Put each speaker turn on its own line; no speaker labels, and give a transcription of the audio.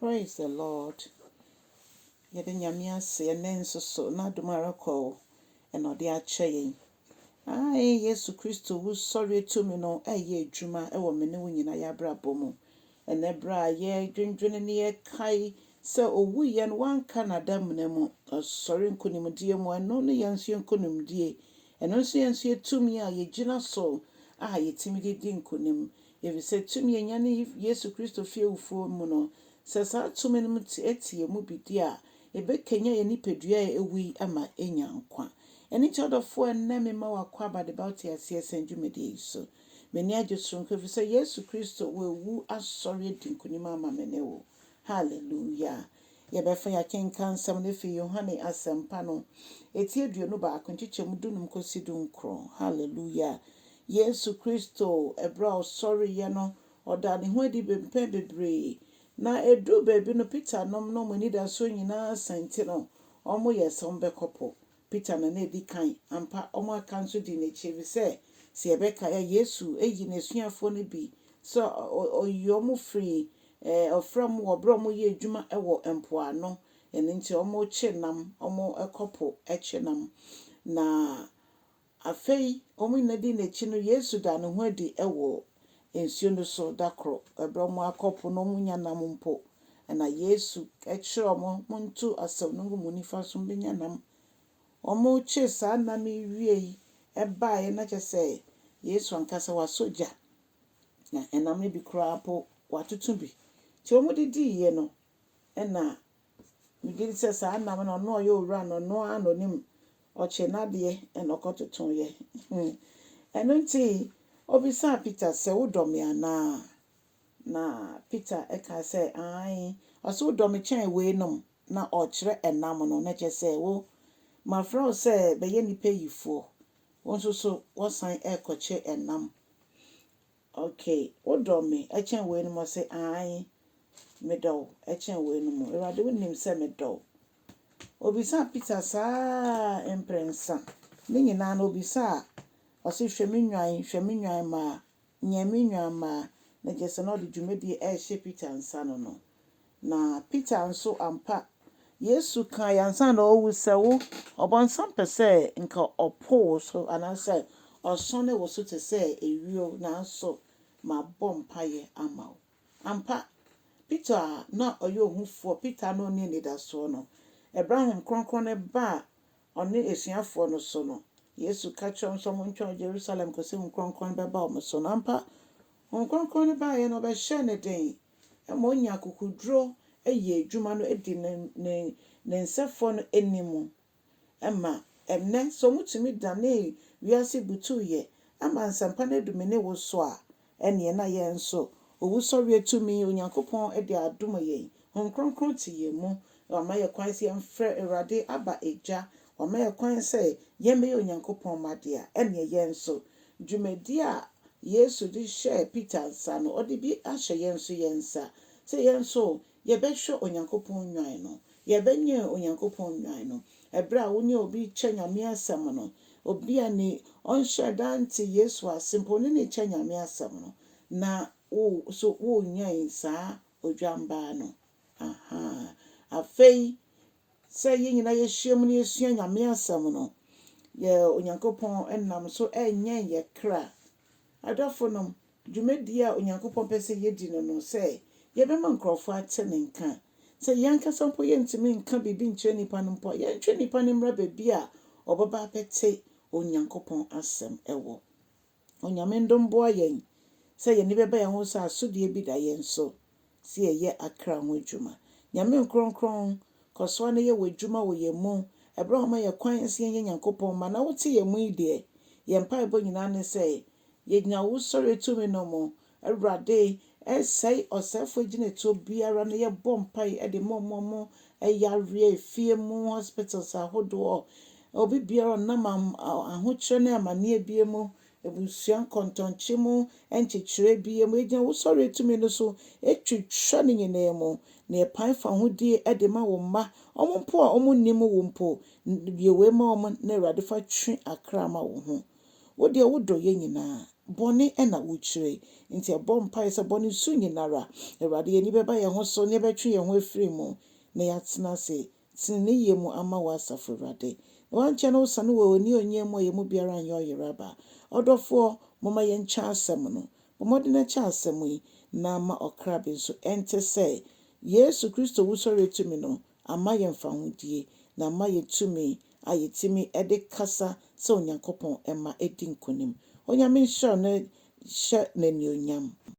Praise the Lord. Yɛde Nyame ase ɛnɛ nso so n'adom ara kɔ o, ɛna ɔde akyɛ yɛn. Ae, Yesu Kristo wusɔreɛ tumi no ɛyɛ adwuma ɛwɔ me ne wo nyinaa yɛabrabɔ mu. Ɛnɛ berɛ a yɛdwendwene ne yɛkae sɛ owuiɛ no wanka n'adamena mu, ɔsɔre nkonimdie mu, ɛno ne yɛn nso yɛn nkonimdie. Ɛno nso yɛn nso yɛ tumi a yɛgyina so a yɛtumi de di nkonim. Efisɛ tumi a yɛnya ne Yesu Kristo fi awufoɔ mu no, sɛ saa tumi no te yɛn mu bi di a, ɛbɛkanya yɛn nipadua a ɛwu yi ama ɛnya nkwa. Ɛno nti ɔdɔfoɔ ɛnnɛ mema wo akwaaba de ba wo te aseɛ sɛn dwumadie yi so. M'ani agye soronko efisɛ Yesu Kristo wawu asɔre adi nkonim ama me ne wo. Hallelujah. Yɛbɛfa yɛakenka nsɛm no fi Yohane Asɛmpa no, eti 21 nkyekyɛmu 15 kɔsi 19. Hallelujah. Yesu Kristo, ɛberɛ a ɔsɔreeɛ no, ɔdaa ne ho adi mpɛn bebree. Na ɛduu baabi no, Peter nom no ɔmo anidasoɔ nyinaa sa nti no, ɔmo yɛ sɛ ɔmo po. Peter na na edi kan. Ampa, ɔmo aka nso di n'akyi efisɛ sɛ yɛbɛka a Yesu eyi n'asuafoɔ no bi sɛ ɔyi ɔmo firi ɔfrɛ ɔmo wɔ berɛ a ɔmo yɛ adwuma ɛwɔ mpoano. Ɛno nti ɔmo kye nam, ɔmo ɛkɔ po ɛkye nam. Na afei ɔmo nyinaa di n'akyi no, Yesu da ne ho adi ɛwɔ nsuo no so da koro. Ɛberɛ a ɔmo akɔ po na ɔmo nya nam mpo. Ɛna Yesu ɛkyerɛ ɔmo, monto asau no ngu mo nifa so mobɛnya nam. Ɔmo kyee saa nam yi wie ɛbaeɛ na kyerɛ sɛ Yesu ankasa wasɔ gya. Na ɛnam no bi koraa mpo watoto bi. Nti ɔmo didiiɛ no, ɛna megye di sɛ saa nam no ɔno a ɔyɛ owura no ɔno ara na onim ɔkye n'adeɛ ɛna ɔkɔtotoeɛ. Ɛno nti obisaa Peter sɛ wodɔ me anaa? Na Peter ɛka sɛ aane. Ɔse wodɔ me kyɛn weinom na ɔkyerɛ ɛnam no na kyerɛ sɛ wo mafrɛ wo sɛ bɛyɛ nnipa yifoɔ. Wo nso so wɔsan ɛrekɔkye ɛnam. Okay, wodɔ me ɛkyɛn weinom ɔse aane medɔ wo ɛkyɛn weinom. Awurade wonim sɛ medɔ wo. Obisaa Peter saa mprɛnsa. Ne nyinaa no obisaa ɔse hwɛ me nnwan, hwɛ me nnwan mmaa, nyɛ me nnwan mmaa. Na kyerɛ sɛ na ɔde dwumadie ɛrehyɛ Peter nsa no no. Na Peter nso ampa Yesu kae ansa na ɔrewu sɛ wo ɔbɔnsam pɛ sɛ nka ɔpo wo so anaasɛ ɔsɔne wo so te sɛ ewio nanso mabɔ mpaeɛ ama wo. Ampa, Peter a na ɔyɛ ohufoɔ, Peter na ɔnni anidasoɔ no, ɛberɛ a Honhom Kronkron no baa ɔne asuafoɔ no so no, Yesu ka kyerɛɛ wɔn sɛ wɔntwɛn wɔ Jerusalem kɔsi Honhom Kronkron no bɛba wɔn so no. Ampa, Honhom Kronkron no baeɛ no, ɔbɛhyɛɛ no den ma onya akokoduro yɛ adwuma no di ne ne ne nsɛfoɔ no anim ɛma ɛnnɛ sɛ wɔtumi dane wiase butuiɛ ama nsɛmpa no adu me ne wo so a, ɛneɛ na yɛn nso owusɔreɛ tumi Onyankopɔn de adom yɛn. Honhom Kronkron te yɛn mu. Wama yɛ kwan sɛ yɛmfrɛ Awurade aba agya. Wama yɛ kwan sɛ yɛmmɛyɛ Onyankopɔn mma deɛ a, ɛneɛ yɛn nso dwumadi a Yesu de hyɛɛ Peter nsa no, ɔde bi ahyɛ yɛn nso yɛn nsa. Sɛ yɛn nso yɛbɛhwɛ Onyankopɔn nnwan no, yɛbɛnyɛ Onyankopɔn nnwan no. Ɛberɛ a wo ne obi kyɛ Nyame asɛm no, obi a ne ɔnhyɛ da nte Yesu ase mpo ne ne kyɛ Nyame asɛm no, na wo so wonyɛn saa odwambaa no. Aha. Afei, sɛ yɛn nyinaa yɛahyia mu na yɛsua Nyame asɛm no, yɛ Onyankopɔn nam so ɛnyɛn yɛ kra. Adɔfonom, dwumadie a Onyankopɔn pɛ sɛ yɛdi no no sɛ yɛbɛma nkurɔfoɔ ate ne nka. Sɛ yɛn ankasa mpo yɛntumi nka biribi nkyerɛ nnipa no mpo a, yɛntwe nnipa no mmra baabi a ɔbɛba abɛte Onyankopɔn asɛm ɛwɔ. Onyame ndom boa yɛn sɛ yɛn ani bɛba yɛn ho sɛ asodie bi da yɛn so sɛ yɛyɛ akra ho adwuma. Nyame nkronkron, kɔ so ara na yɛ w'adwuma wɔ yɛn mu. Ɛberɛ a ɔma yɛ kwan sɛ yɛnyɛ Nyankopɔn mma na wote yɛn mu yi deɛ, yɛn mpaebɔ nyinaa ne sɛ yɛgyina wo sɔre tumi no mu. Awurade, ɛsɛe ɔsɛefoɔ agyinatuo biara na yɛbɔ mpae de ma ɔmo a ɔmo ɛyareɛ, efie mu, hospitals ahodoɔ. Obi biara a ɔnam ahokyerɛ ne amanneɛ bi mu, abusua nkɔntɔnkye mu, nkyekyerɛ bi mu, yɛgyina wo sɔre tumi no so etwitwa ne nyinaa mu. Na yɛpae fa ahodie de ma wo mma. Ɔmo mpo a ɔmo nnim wo mpo, yɛ wei ma ɔmo na Awurade fa twe akra ma wo ho. Wo deɛ wodɔ yɛn nyinaa. Bɔne na wokyire. Nti yɛbɔ mpaeɛ sɛ bɔne su nyinara, Awurade yɛn ani bɛba yɛn ho so na yɛbɛtwe yɛn ho afiri mu na yɛatena ase teneneeyɛ mu ama wo asafo Awurade. Na woankyɛ na wosane wɔ w'anionyam mu a yɛn mu biara nyɛ ɔyeraba. Ɔdɔfoɔ, momma yɛnkyɛ asɛm no. Bɔ mmɔden na kyɛ asɛm yi na ma ɔkra bi nso ɛnte sɛ Yesu Kristo wusɔreɛ tumi no ama yɛn fahodie na ama yɛn tumi a yɛtumi de kasa sɛ Onyankopɔn mma di nkonim. Onyame nhyira wo na hyɛ no anuonyam.